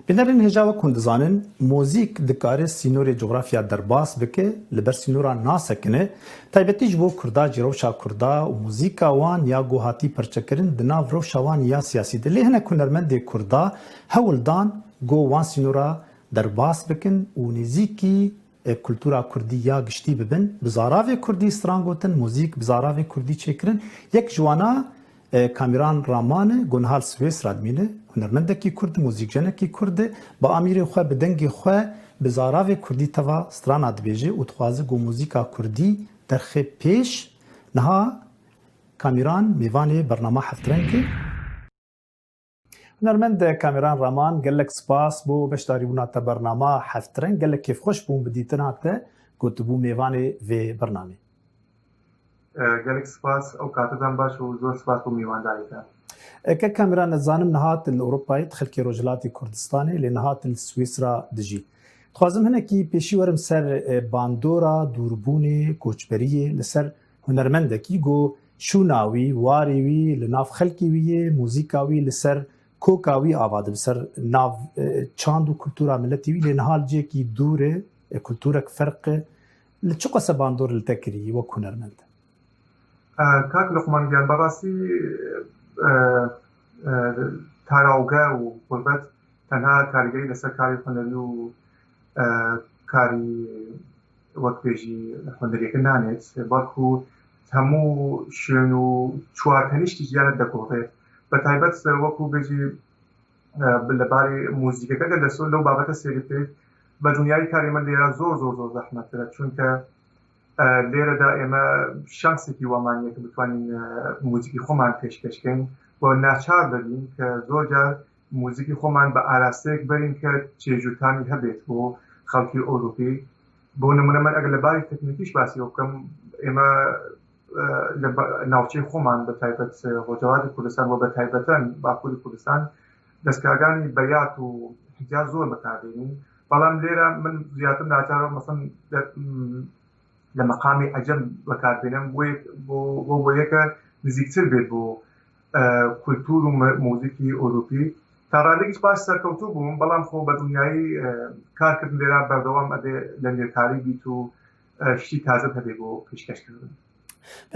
Bînerên hêja wek hûn dizanin muzîk dikare sînorê cografya derbas bike, li ber sînoran nasekine. Taybetî ji bo kurda jî rewşa kurda û muzîka wan ya ku hatî perçekirin di nav rewşa wan ya siyasî de. Lê hinek hunermendê kurda hewl dan ku wan sînora derbas bikin û nêzîkî kultura kurdî ya giştî bibin. Bi zaravê kurdî stran gotin, muzîk bi zaravê kurdî çêkirin. Yek ji wana Kamîran Raman e ku niha li Swêsra dimîne. Hunermendekî kurd e, muzîkjenekî kurd e. Bi amîrê xwe, bi dengê xwe, bi zaravê kurdî teva strana dibêje û dixwaze ku muzîka kurdî derxe pêş. Niha Kamîran mêvanê bernama Heftreng e. Hunermend Kamîran Raman gelek spas bo beşdarîbûna te bernama Heftreng. Gelek kêfxweş bûm bi dîtina te ku tu bû mêvanê vê bernamê. Gelek spas ew kate dem baş û zor spas bo mîwandarî te. Kek Kamîran ez zanim niha tu li Ewropayê tu xelkê Rojhilatê Kurdistanê lê niha tu li Swîsra dijî. Dixwazim hinekî pêşî werim ser bandora dûrbûnê, koçberiyê li ser hunermendekî ku şûna wî, warê wî li nav xelkê wî yê, muzîka wî li ser koka wî ava dibe, ser nav çand û kultura miletê wî lê niha li cihekî dûr e, kulturek ferq e. Li çi qase bandor li te kirî wek hunermend? Kak Luqman giyan bi rastî tarawge û gurbet tenha karîgerî li ser karê hunerî û karî wek bêjî huneriyeke nanêt belku hemû şûn û çwartenîştî jiyanê degorê. Bi taybet wekû bêjî li barê muzîkeke gel لەو بابەتە سێری بکەیت بە دڵنیایی کاری من لێرە زۆر زۆر زۆر زەحمەترە چونکە لێرەدا ئێمە شانسێکی وامان نییە کە بتوانین موزیکی خۆمان پێشکەشکەین و ناچار دەبین کە زۆر جار موزیکی خۆمان بە ئاراستەیەک بەرین کە چێژ و تامی هەبێت بۆ خەڵکی ئەوروپی بۆ نمونە من ئەگەر لە باری تەکنیکیش باسی ئەو بکەم ئێمە لە ناوچەی خۆمان بە تایبەت ڕۆژهەڵاتی کوردستان و بە تایبەتەن باکووری کوردستان دەستگاگانی بەیات و حجاز زۆر بەکاردێنین بەڵام لێرە من زیاتر ناچارم مەسەن لە مەقامی عەجەم بەکاربێنم بۆ بۆ یەکە نزیکتر بێت بۆ کولتور و موزیکی ئەوروپی تا ڕادێکیش باش سەرکەوتوو بووم بەڵام خۆ بە دڵنیایی کارکردن لێرە بەردەوام ئەبێ لە نوێکاری بیت و شتی تازەت هەبێ بۆ پێشکەشکردن.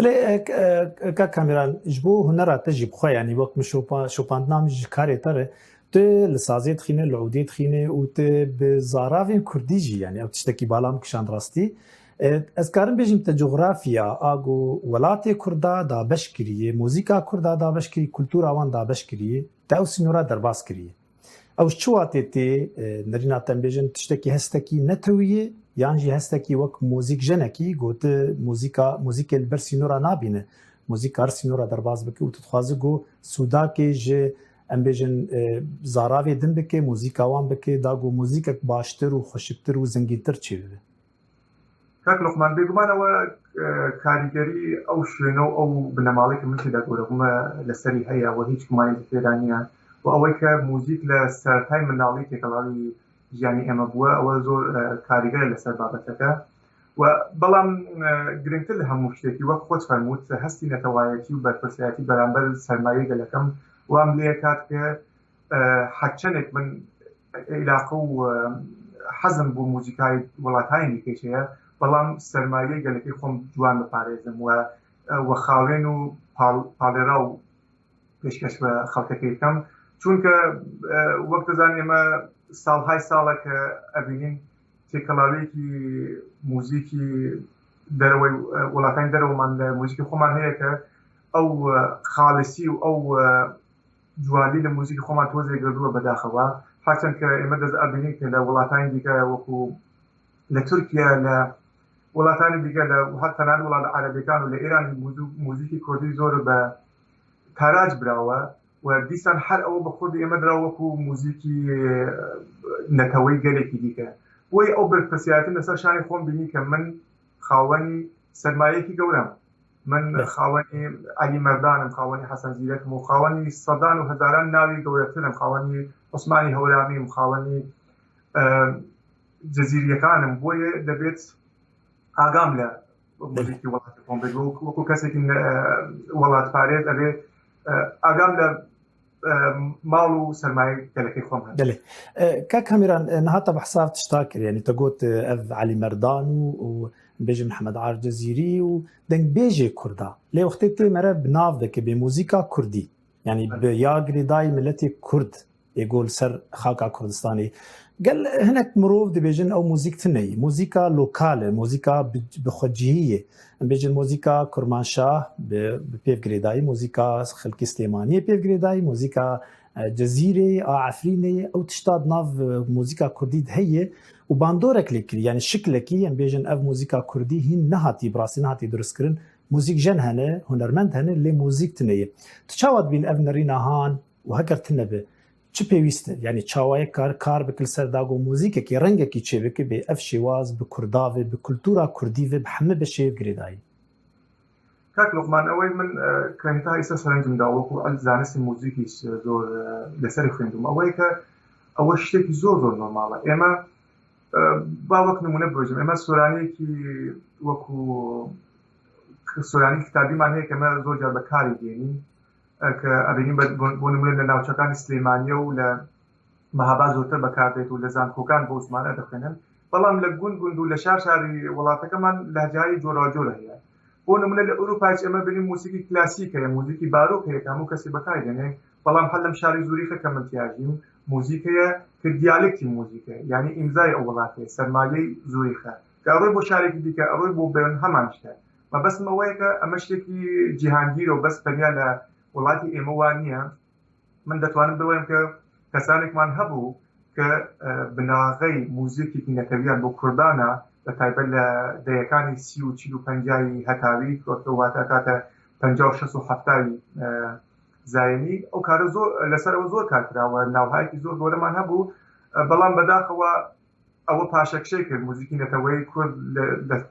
بەێ کاک کامیران ji bo hunera te jî bixwe yanî wek min şopa şopandina min ji karê te re tu li sazê dixîne li ûdê dixîne û tu bi zaravên kurdî jî yanî ew tiştekî bala min kişand rastî ez karim bêjim te coğrafya a ku welatê kurda dabeş kiriye muzîka kurda dabeş kiriye kultura wan dabeş kiriye te ew sînora derbas kiriye Ew ji çi watê tê nirîna te em bêjin tiştekî hestekî netewî ye yan jî hestekî wek muzîkjenekî ku tu muzîka muzîkê li ber sînora nabîne. Muzîk kar sînora derbas bike û tu dixwazî ku sûdakê ji em bêjin zaravê din bike, muzîka wan bike da ku muzîkek baştir û xweşiktir û zengîntir çêbibe. کاک لوقمان بێگومان ئەوە کاریگەری ئەو شوێنە و ئەو بنەماڵەی کە من تێدا گەورە بوومە لەسەری هەیە و هیچ گومانێکی تێدا نییە و ئەوەی کە موزیک لە سەرەتای منداڵی تێکەڵاوی ژیانی ئێمە بووە ئەوە زۆر کاریگەرە لەسەر بابەتەکە و بەڵام گرنگتر لە هەموو شتێکی وەک خۆت فەرمووت هەستی نەتەوایەتی و بەرپرسایەتی بەرامبەر سەرمایەی گەلەکەم وام لێکات کە هەرچەندێک من عیلاقە و حەزم بۆ موزیکای وڵاتانی دیکەیش هەیە بەڵام سەرمایەی گەلەکەی خۆم جوان بپارێزم و وە خاوێن و پاڵێرا و پێشکەش بە خەڵکەکەی بکەم چونکە وەک دەزان ئێمە ساڵهای ساڵە کە ئەبینین تێکەڵاوێکی موزیکی دەرەوەی وڵاتانی دەرەوەمان لە موزیکی خۆمان هەیە کە ئەو خاڵسی و ئەو جوانی لە موزیکی خۆمان تۆزێک گردووە بەداخەوە هەرچەند کە ئێمە دەست ئەبینین کە لە وڵاتانی دیکە وەکو لە تورکیا لە وڵاتانی دیکە لە هەر تەنانەت وڵاتە عەرەبیەکان و لە ئێران موزیکی کوردی زۆر بە تاراج براوە و دیسان هەر ئەوە بە خوردی ئێمە درا وەکو موزیکی نەتەوەی گەلێکی دیکە بۆیە ئەو بەرپرسیارەتم لەسەر شانی خۆم بینی کە من خاوەنی سەرمایەکی گەورەم من خاوەنی عەلی مەردانم خاوەنی حەسەن زیرەکم و خاوەنی سەدان و هەزاران ناوی گەورەترم خاوەنی عوسمانی هەورامیم خاوەنی جزیریەکانم بۆیە دەبێت ئاگام لە موزیکی وڵاتی خۆم بێت وەکو کەسێکی وڵاتپارێز ئەبێ ئاگام لە. ماڵ و سەرمایەی گەلەکەی خۆم هەن. بەلێ کاک کامیران نها تە بەحسا تشتا کرد یعنی تە گوت ئەv عەلی مەردان و و بێژ محەمەد عارف جەزیری و دەنگبێژێ کوردا لێ وەختێ تێ مەرە بناو دەکە بێ موزیکا کوردی یعنی بە یا گرێدای ملەتێ کورد ێ گۆل سەر خاکا کوردستانی گەل هەنێک مرۆڤ دەبێژن ئەو موزیک تنەی موزیکا لۆکالە موزیکا بخۆجییە ئەم بێژن موزیکا کرمانشاه بە پێ گرێدایی موزیکا خەلکی سلێمانیە پێ گرێدایی موزیکا جزیرێ ئا عەفرینێ ئەو تشتا ناو موزیکا کوردی هەیە و باندۆرەک لێ کری یعنی شکلێکی ئەم بێژن ئەv موزیکا کوردی هین نەهاتی بڕاستی نەهاتی دروستکردن موزیک ژەن هەنە هونەرمەند هەنە لێ موزیک تنەیە تو چاوە دبین ئەv نەرینە هان و هەگەر تنەبێ چ پێویستە یعنی چاوایە کار کار بکل سەر داگۆ موزیکێکی ڕەنگێکی چێ بکە بێ ئەv شێواز bi کورداوێ bi کولتورا کوردی vê bi heme beşê girêdayî. کاک لوقمان ئەوەی من کە هەتا ئیستا سەرنجم دا وەکو ئەل زانستی موزیکیش زۆر لەسەری خوێندوم ئەوەیە کە ئەوە شتێکی زۆر زۆر نۆرماڵە ئێمە با وەک نمونە بێژم ئێمە سۆرانیەکی وەکو سۆرانی کتابیمان هەیە کە ئێمە زۆر جار بەکاری دێنین کە ئەبینین بۆ نمونە لە ناوچەکانی سلێمانیە و لە مەهاباد زۆرتر بەکاردێت و لە زانکۆکان بەو زمانە دەخوێنن بەڵام لە گوند گوند و لە شار شاری وڵاتەکەمان لەهجەهای جۆراوجۆر هەیە بۆ نمونە لە ئەوروپایش ئێمە بینین موسیقی کلاسیک هەیە موزیکی بارۆک هەیە کە هەموو کەسی بەکاری دێنێ بەڵام هەر لەم شاری زوریخە کە من تیاژیم موزیک هەیە کە دیالێکتی موزیکە یعنی ئیمزای ئەو وڵاتەیە سەرمایەی زوریخە کە ئەڕۆی بۆ شارێکی دیکە ئەڕۆی بۆ بێرن هەمان شتە مەبەستم ئەوەیە کە ئەمە شتێکی جیهانگیرە و بەس تەنیا لە وڵاتی ئێمە وا نییە من دەتوانم بڵێم کە کەسانێکمان هەبوو کە بناغەی موزیکێکی نەتەویان بۆ کوردانە بە تایبەت لە دەیەکانی سی و چل و پەنجای هەتاوی واتە کاتە پەنجا و شەست و حەفتای زایینی ئەو کارە زۆر لەسەر ئەوە زۆر کار کراوە ناوهایەکی زۆر گەورەمان هەبوو بەڵام بەداخەوە ئەوە پاشەکشەی کرد موزیکی نەتەوەی کورد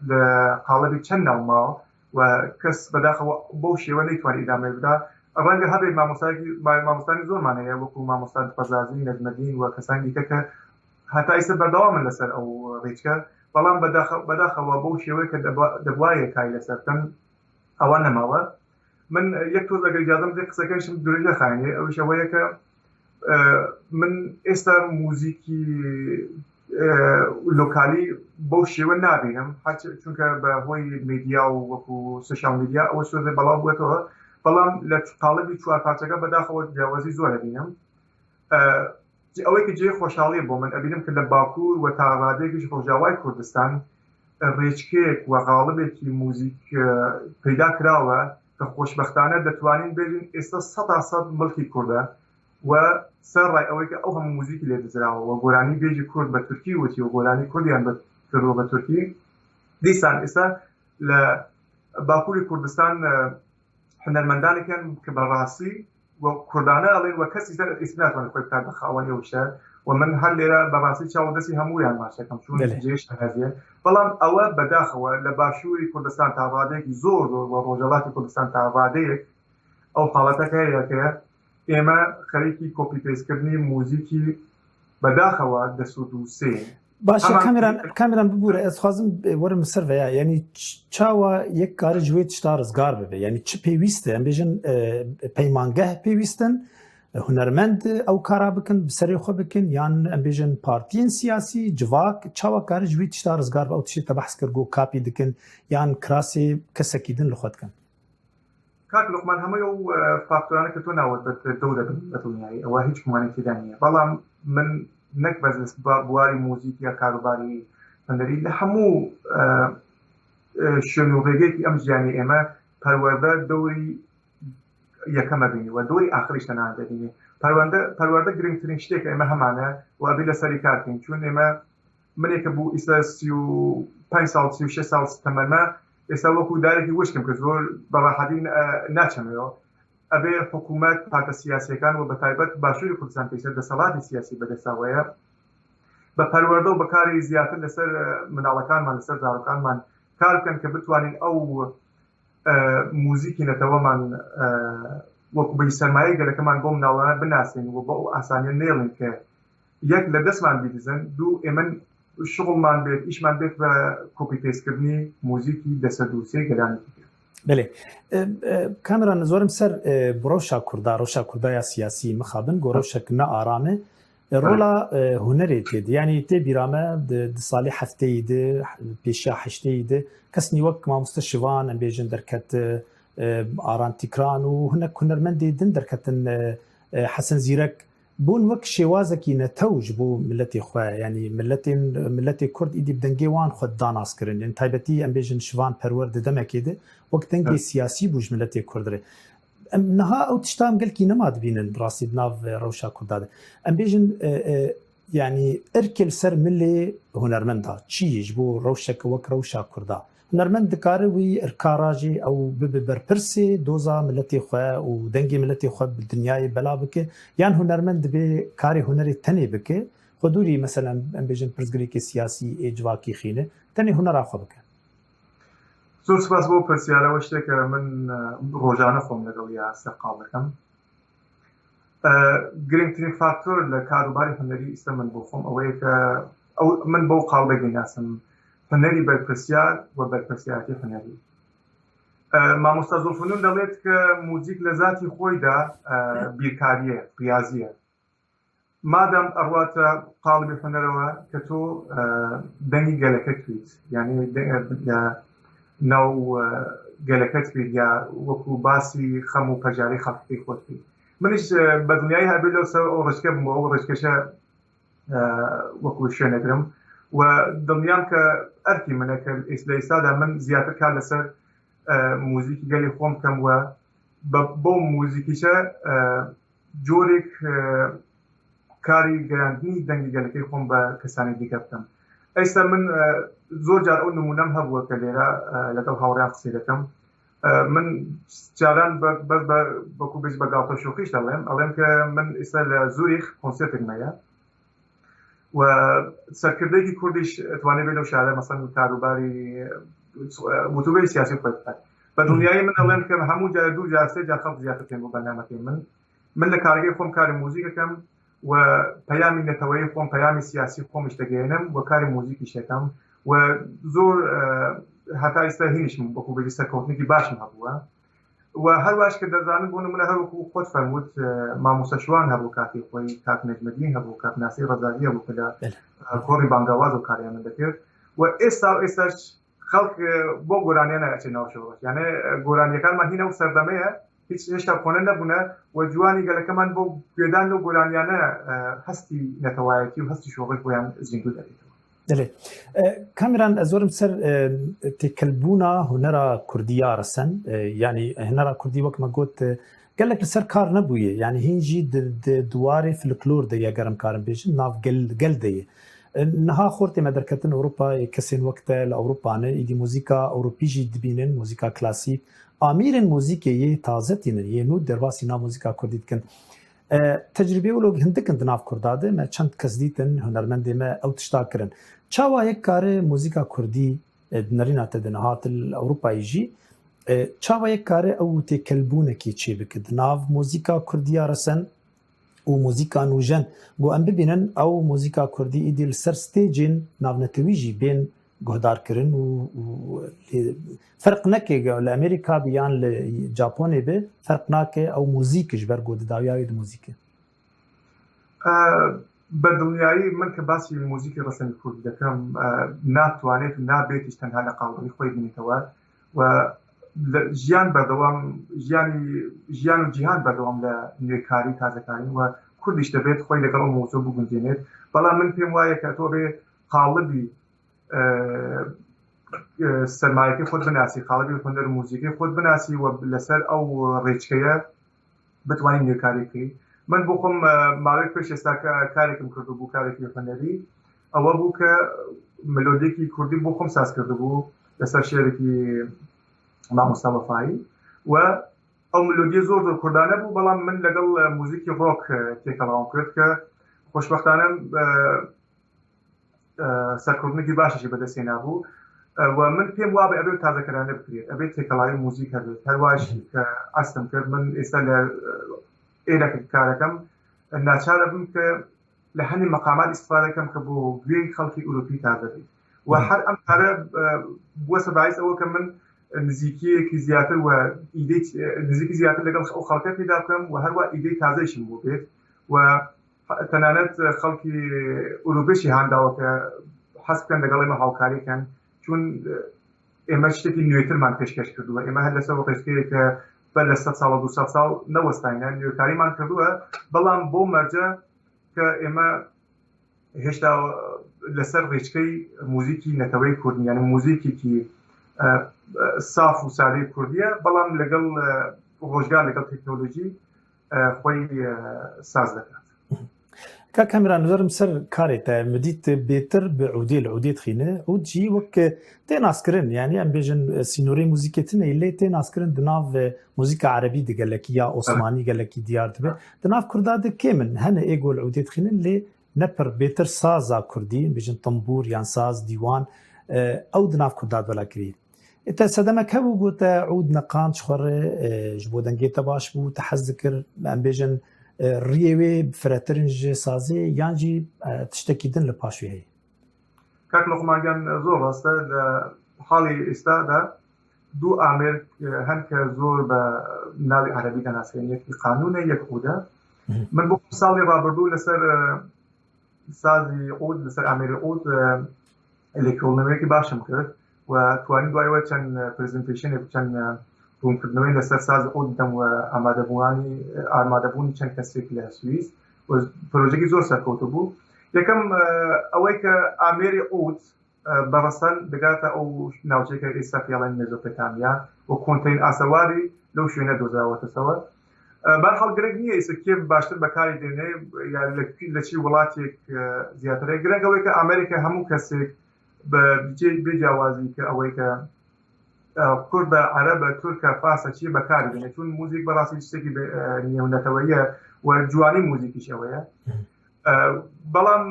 لە قاڵبی چەند ناو ماوە و کەس بەداخەوە بەو شێوە نەیتوانی ئیدامەی بدا ڕەنگە هەبێت مامۆستایەکی مامۆستانی زۆرمان هەیە وەکو مامۆستا فەزازی نەجمەدین و کەسانی دیکە کە هەتا ئیستا بەردەوامن لەسەر ئەو ڕیچکە بەڵام بەداخەوە بەو شێوەیە کە دەبوایە کاری لەسەر بکەن ئەوە نەماوە من یەک تۆز ئەگەر ئیجازەم بدەی قسەکەیشم درێژە خاینێ ئەویش ئەوەیە کە من ئێستا موزیکی لۆکالی بەو شێوە نابینم چونکە بە هۆی میدیا و وەکو سوسیال میدیا ئەوە سۆزێ بەڵاو بووەتەوە بەڵام لە قاڵبی چوار پارچەکە بەداخەوە جیاوازی زۆر ئەبینم ئەوەی کە جێی خۆشحاڵیە بۆ من ئەبینم کە لە باکوور و تا ڕادەیەکیش ڕۆژاوای کوردستان ڕێچکەیەک و غاڵبێکی موزیک پەیدا کراوە کە خۆشبەختانە دەتوانین بێژین ئێستا سەدا سەد مڵکی کوردە و سەرڕای ئەوەی کە ئەو هەموو موزیکی لێ دزراوە و گۆرانی بێژی کورد بە تورکی وتی و گۆرانی کوردیان بە کردووە بە تورکی دیسان ئێستا لە باکووری کوردستان هونەرمەندانێکیان کە بە ڕاستی و کوردانە ئەڵێن و کەسی سەر ئیسم ناتوانێت خۆی بکات بە خاوەنی ئەو شتە و من هەر لێرە بەڕاستی چاو دەستی هەموویان ماچ دەکەم چون جێی شانازیە بەڵام ئەوە بەداخەوە لە باشووری کوردستان تا ڕادەیەکی زۆر زۆر و ڕۆژهەڵاتی کوردستان تا ڕادەیەک ئەو حاڵەتەکە هەیە کە ئێمە خەریکی کۆپی پێستکردنی موزیکی بەداخەوە دەس و دووسێ باشە کامیران کامیران ببوورە ئەس خوازم وەرم سەر ڤیا یعنی چاوە یەک کاری جوێ تشتا ڕزگار ببێ یعنی چ پێویستە ئەم بێژن پەیمانگەه پێویستن هونەرمەند ئەو کارا بکەن بسەرێ خۆ بکەن یان ئەم بێژن پارتیên سیاسی جڤاک چاوە کاری جوێ تشتا ڕزگار بە ئەو تشتە بەحس کرد گۆ کاپی دکن یان کراسی کەسێکی دن لە خۆ دکەن. کاک لوقمان هەمووی ئەو فاکتۆرانە کە تۆ ناوت بە دەورە بن بە دڵنیایی ئەوە هیچ گومانی تێدا نییە بەڵام من نەک بەس لە بواری موزیک یا کاروباری هونەری لە هەموو شوێن و ڕێگەیەکی ئەم ژیانی ئێمە پەروەردە دەوری یەکەمە بینی و دەوری ئاخریش تەنانەت دەبینی پەروەندە پەروەردە گرنگترین شتێک ئێمە هەمانە و ئەبێ لەسەری کار بکەین چون ئێمە منێکە بوو ئیستا 35 ساڵ 36 ساڵ تەمەنمە ئێستا وەکو دارێکی وشکم کە زۆر بە ڕاحەتی ناچەمەوە ئەبێ حکوومەت پارتە سیاسیەکان و بەتایبەت باشووری کوردستان پێشتر دەسەڵاتی سیاسی بەدەستەوەیە بە پەروەردە و بەکاری زیاتر لەسەر مناڵەکانمان لەسەر زارۆکانمان کار بکەن کە بتوانین ئەو موزیکی نەتەوەمان وەکو بەی سەرمایە گەلەکەمان بۆ مناڵانە بناسین و بۆ ئەو ئاسانیە نێڵین کە یەک لە دەستمان بیدزن دوو ئێمە شغڵمان بێت ئیشمان بێت بە کۆپی پێستکردنی موزیکی دەسە دووسێ گەلانی دیکە. بەێ کامران زۆرم سەر بڕەوشا کووردا ڕەوشا کوردایە سیاسی مخابن گۆڕەوشەک نە ئارامێ ڕۆلا هوەرێ تێد ینی تێ بیرامە د ساڵی هەفتەی د پێشیا هەشتەی د کەسنی وەک مامۆستە شیوان ئەم بێژن دەرکەت ئاران تیکران و هەنە هونەرمەندی دن دەرکەتن حەسەن زیرەک بوون وەک شێوازەکی نەتەو ji bo miletê xwe yanî miletên miletê Kurd îdî bi dengê wan xwe dida naskirin. Yani taybetî em bêjin Şivan Perwer di demekê de wek dengê siyasî bû ji miletê Kurd re. Em niha ew tişta em gelkî nema dibînin bi rastî di nav rewşa Kurda de. Em bêjin yanî erkê li ser milê hunermenda çi ye ji bo rewşeke wek rewşa Kurda? Hunermend dikare wî erka ra jî ew bibe berpirsê doza miletê xwe û dengê miletê xwe bi dinyayê bela bike yan hunermend dibê karê hunerê tenê bike xwe dûrî meselen em bêjin pirsgirêkê siyasî ê civakî xîne tenê hunera xwe bike. Zor spas بۆ پرسیارەوە شتێکە من ڕۆژانە خۆم لەگەڵ یا سەرقاڵ دەکەم گرنگترین فاکتۆر لە کاروباری هونەری ئیستا من بۆ خۆم ئەوەیە کە ئەو من بەو قاڵبە دەیناسم هونەری بەرپرسیار و بەرپرسیارەتی هونەری مامۆستا زوڵفنون دەڵێت کە موزیک لە زاتی خۆیدا بیرکاریە ریاضیە مادام ئەڕواتە قاڵبی هونەرەوە کە تۆ دەنگی گەلەکەت بیت یعنی لە ناو گەلەکەت بیت یا وەکو باسی خەم و پەژارەی خەڵکەکەی خۆت بیت منیش بە دڵنیایی هەبێت لەو سەر ئەو ڕێچکە بووم ئەو ڕێچکەشە وەکو شوێنەگرم و دڵنیام کە ئەرکی منە کە لە ئێستادا من زیاتر کار لەسەر موزیکی گەلی خۆم بکەم و بەو موزیکیشە جۆرێک کاری گەیاندنی دەنگی گەلەکەی خۆم بە کەسانی دیکە بکەم ئێستا من زۆر جار ئەو نمونەم هەبووە کە لێرە لەگەڵ هاوڕیان قسەی دەکەم من جاران بەس بە وەکو بێژ بە گاڵتە شوخیش دەڵێم ئەڵێم کە من ئێستا لە زوریخ کۆنسێرتێکم هەیە و سەرکردێکی کوردیش توانێت بێت لەو شارە مەسەن کاروباری وتوبێ سیاسی خۆی بکات بە دڵنیایی من ئەڵێم کە هەموو جار دوو جار سێ جار خەڵک زیاتر پێم بۆ بەرنامەکەی من من لە کارگەی خۆم کاری موزیکەکەم و پەیامی نەتەوەی خۆم پەیامی سیاسی خۆمیش دەگەێنم و کاری موزیکیش دەکەم و زۆر هەتا ئێستا هینیشم وەکو بێژی سەرکەوتنێکی باشم هەبووە و هەرواش کە دەزانم بۆ نمونە هەروەکو خۆت فەرمووت مامۆستا شوان هەبوو کاتی خۆی کاک نەجمەدین هەبوو کاک ناسی ڕەزاوی هەبوو کە لە کۆڕی بانگاواز و کاریان من دەکرد و ئێستا و ئێستاش خەڵک بۆ گۆرانیانە ئەچێ ناو شۆڕش یانێ گۆرانیەکانمان هینە و سەردەمەیە هیچ هێشتا کۆنە نەبوونە و جوانی گەلەکەمان بۆ گوێدان لەو گۆرانیانە هەستی نەتەوایەتی و هەستی شۆڕش بۆیان زیندوو دەبێتەوە. دەێ کامران زۆرم سەر تێکەلبوونا هوەرا کوردیا ڕسەن ینی هەنەرا کوردی وەک مە گوت gelek li ser kar nebûye yani hîn jî di duwarê folklor de ye gerim karim bêjin nav gel gel de ye niha xortê me derketin Ewropa kesên wek te li Ewropa ne îdî muzîka Ewropî jî dibînin muzîka klasîk amîrên muzîkê yê taze tînin yê nû derbasî nav muzîka Kurdî dikin Tecrübê wilo hindik in di nav Kurda de me çend kes dîtin hunermendê me ew tişta kirin. Çawa yek kare muzîka Kurdî di nerîna te de niha tu li Ewropayê jî çawa yek kare ew têkelbûnekê çêbike di nav muzîka Kurdî ya resen û muzîka nûjen got em bibînin ew muzîka Kurdî îdî li ser stêcên navnetewî jî bên guhdarkirin û ferq neke li Amerîka bi yan li Japonê bi ferq nake ew muzîk ji ber got di dawiya wê di muzîk e. بە دڵنیایی من کە باسی موزیکی ڕەسەنی کوردی دەکەم ناتوانێت و نابێتیش تەنها لە قاڵبی خۆی بینێتەوە و ژیان بەردەوام ژیانی ژیان و جیهان بەردەوام لە نوێکاری تازەکاری و کوردیش دەبێت خۆی لەگەڵ ئەو مۆزۆ بگونجێنێت بەڵام من پێم وایە کە تۆ بێ قاڵبی سەرمایەکەی خۆت بناسی قاڵبی هونەر موزیکی خۆت بناسی و لەسەر ئەو ڕێچکەیە بتوانین نوێکاری بکەیت من بۆ خۆم ماوەیەک پێش ئێستا کارێکم کردو بوو کارێکی هونەری ئەوە بوو کە ملۆدێکی کوردی بۆ خۆم ساز کردبوو لەسەر شێرێکی مامۆستا وەفایی و ئەو ملۆدیە زۆر زۆر کوردانە بوو بەڵام من لەگەڵ موزیکی ڕۆک تێکەڵاوم کرد کە خۆشببختانە سەرکەوتنێکی باشیشی بەدەست هێنابوو و من پێم وابێ ئەبێ تازەکەرانە بکرێت ئەبێت تێکەڵاوی موزیک هەبێت هەرواش کە ئەستم کرد من ئێستا لە ئێرە کارەکەم ناچارە بم کە لە هەنی مەقامات ئیسفادەکەم کە بۆ گوێی خەڵکی ئەوروپی تازە بێت و هەر ئەم کارە بووە سەبایس ئەوە کە من. نزیکیەکی زیاتر و ئیدەی نزیکی زیاتر لەگەڵ ئەو خەڵکە پێدا بکەم و هەروە ئیدەی تازەیشم بۆ بێت و تەنانەت خەڵکی ئوروپیشی هانداوە کە حەز بکەن لەگەڵ ئێمە هاوکاری کەن چون ئێمە شتێکی نوێترمان پێشکەش کردووە ئێمە هەر لەسەر ڕێچکەیەک کە بەر لە 100 ساڵ و 200 ساڵ نەوەستاینە نوێکاریمان کردووە بەڵام بۆ مەرجە کە ئێمە هێشتا لەسەر ڕێچکەی موزیکی نەتەوەی کوردی یعنی موزیکێکی ساف و سادەی کوردیە بەڵام لەگەڵ ڕۆژگار لەگەڵ تەکنۆلۆژی خۆی ساز دەکات. کاک کامران وەرم سەر کارێ تە مدیت بێتر bi عودê li عودê dixîne عود jî wek tê naskirin yanî em bêjin sînorê muzîkê tune lê tê naskirin di nav muzîka erebî di gelekî ya osmanî gelekî diyar dibe di nav kurda de kêm in hene êgo li عودê dixînin lê ne pir bêtir saza kurdî em bêjin tembûr yan saz dîwan ew di nav kurda bela kirî Te sedemek hebû ku te ûd neqand ji xwe re ji bo dengê te baş bû te hez dikir em bêjin riyê wê firetirin ji sazê yan jî tiştekî din li paş wê heye. کاک لوقمان گیان زۆر ڕاستە لە حاڵی ئێستادا دوو ئامێر هەن کە زۆر بە ناوی عەرەبی دەناسرێن یەکی قانونە یەک عودە من بۆ ساڵی ڕابردوو لەسەر سازی عود لەسەر ئامێری عود لێکۆڵنەوەیەکی باشم کرد و توانیم دوایەوە چەند presentation ێک چەند ڕوونکردنەوەی لەسەر ساز عود بدەم و ئامادەبووانی ئامادەبوونی چەند کەسێک لە سوئیس و پرۆژەکی زۆر سەرکەوتوو بوو یەکەم ئەوەی کە ئامێری عود بەڕەسەن دەگاتە ئەو ناوچەیە کە ئێستا پێڵێن مێزۆپۆتامیا و کۆنترین ئاسەواری لەو شوێنە دۆزراوەتەسەوە بەرحاڵ گرنگ نییە ئێستا کێ باشتر بەکاری دێنێ یا لە چی وڵاتێک زیاترە گرنگ ئەوەی کە ئەمریکا هەموو کەسێک بە بێ جیاوازی کە ئەوەی کە کوردە عەرەبە تورکە فارسە چی بەکاری دێنێ چون موزیک بەڕاستی شتێکی نێونەتەوەیە و جوانی موزیکیش ئەوەیە بەڵام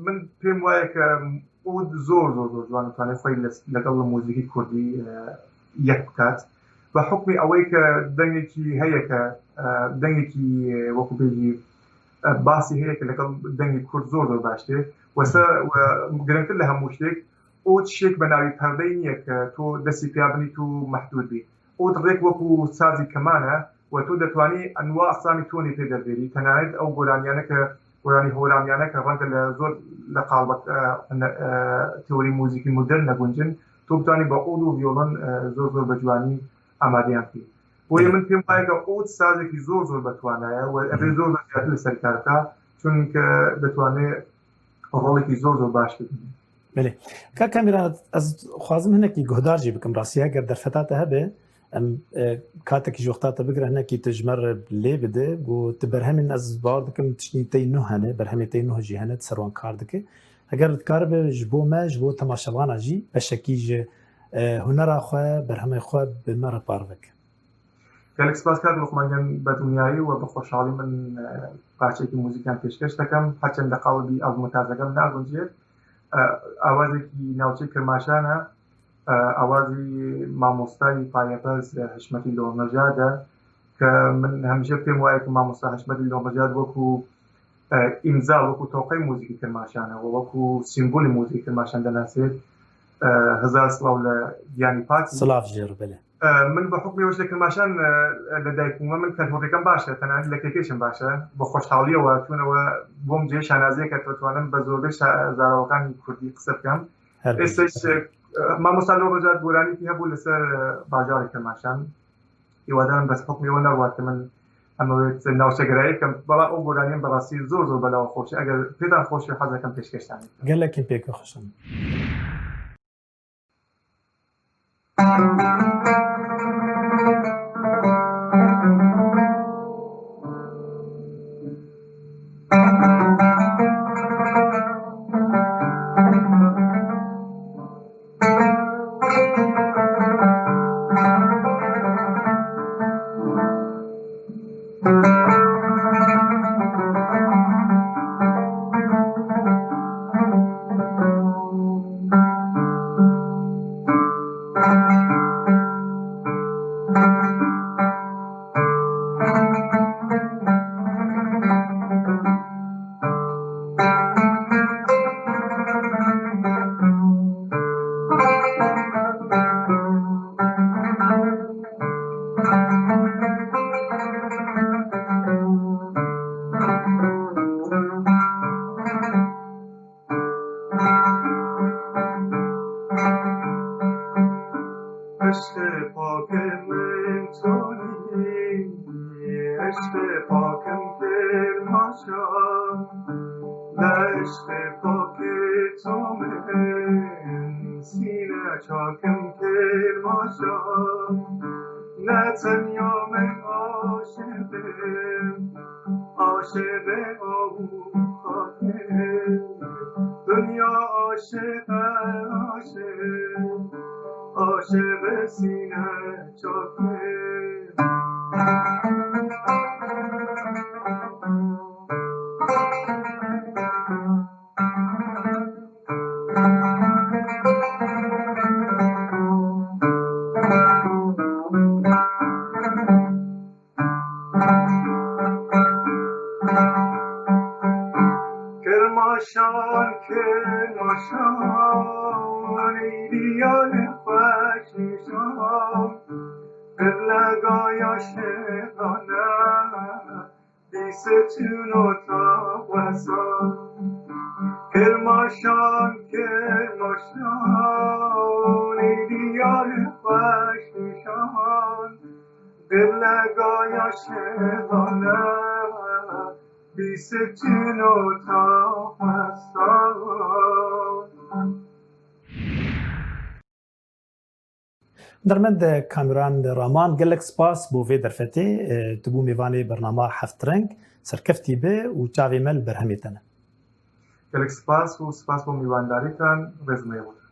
من پێم وایە کە عود زۆر زۆر زۆر جوان توانێت خۆی لەگەڵ موزیکی کوردی یەک بکات بە حکمی ئەوەی کە دەنگێکی هەیە کە دەنگێکی وەکو بێژی باسی هەیە کە لەگەڵ دەنگی کورد زۆر زۆر باشتێ وەسە گرنگتر لە هەموو شتێک عود شتێک بە ناوی پەردەی نییە کە تۆ دەستی پیا بنیت و مەحدود بی عود ڕێک وەکو سازی کەمانە و تۆ دەتوانی ئەنوا ئەقسامی تۆنی پێ دەربێری تەنانەت ئەو گۆرانیانە کە گۆرانی هۆرامیانە کە ڕەنگە لە زۆر لە قاڵبە تئوری موزیکی مودرن نەگونجن تۆ بتوانی بە عود و ڤیۆڵن زۆر زۆر بە جوانی ئامادەیان بکەیت بۆیە من پێم وایە کە عود سازێکی زۆر زۆر بەتوانایە و ئەبێ زۆر زۆر زیاتر لەسەر کار بکا چونکە دەتوانێت ڕۆڵێکی زۆر زۆر باش ببینێت. بەێ کا کامیران ئەس خوازم هەنێکی گۆدار جی بکەم ڕاستیە گەر دەرفەتاتە هەبێ ئەم کاتێکی ژۆختاتە بگرە هەنێکی تژمەر لێ بدێ بۆ ت بەرهەمین ئەس باوەڕ دکەم تشنی تەی نو هەنێ بەرهەمی تەی نوه ژی هەنێت سەروان کار دکێ ئەگەر کار بێ ji بۆ me ji بۆ تەماشەوانە ژی بەشەکی ji هونەرا خۆ بەرهەمەی خۆ bi me re par veke. گەلێک سپاس کاک لوقمان گیان بە دڵنیایی و بە خۆشحاڵی من پارچەیەکی موزیکیان پێشکەش دەکەم هەرچەند لە قاڵبی ئەلبومە تازەکەم ناگونجێت ئاوازێکی ناوچەی کرماشانە ئاوازی مامۆستای پایەبەرز حشمەتی لۆنەژادە کە من هەمیشە پێم وایە کە مامۆستا حشمەتی لۆنەژاد وەکو ئیمزا وەکو تۆقەی موزیکی کرماشانە و وەکو سیمبولی موزیکی کرماشان دەناسێت هەزار سڵاو لە گیانی پاکی سڵاو ژێر بەلێ من بە حوکمی ئەوەش لە کرماشان لە دایک بوومە من کەلهوڕیەکەم باشە تەنانەت لە کێکەیشم باشە بە خۆشحاڵیەوە چوونەوە بۆم جێ شانازیە کە دەتوانم بە زۆربەی زاراوەکانی کوردی قسە بکەم ئێستاش مامۆستا لۆ ڕۆژات گۆرانیکی هەبوو لەسەر باژاڕی کرماشان هیوادارم بەس حوکمی ئەوە نەڕوات کە من ئەمەوێت ناوچەگەرایی بکەم بەڵام ئەو گۆرانیەم بەڕاستی زۆر زۆر بەلاوە خۆشە ئەگەر پێتان خۆشە حەزەکەم پێشکەشتان بکەم گەلەکیم پێکە خۆشم. عشق پاک من چۆنی عشق پاکم کرماشان لە عشق پاک تو من سینە چاکم کرماشان نە تەنیا من عاشقم عاشق آب و خاکم دنیا عاشق عاشق عاشق سینه چاکم کرماشان کرماشان ای دیار خوش نشان قبلگاه عاشقانه بیستون و تاوسان کرماشان کرماشان ای دیار خوش نشان قبلگاه عاشقانه بیستون و تاوسان. Hunermend Kamran Raman gelek spas bo vê derfetê tu bû mêvanê bernama Heftreng serkeftî be û çavê me li berhemê te ne. Gelek spas û spas bo mîvandarîtan rêzim heye bo te.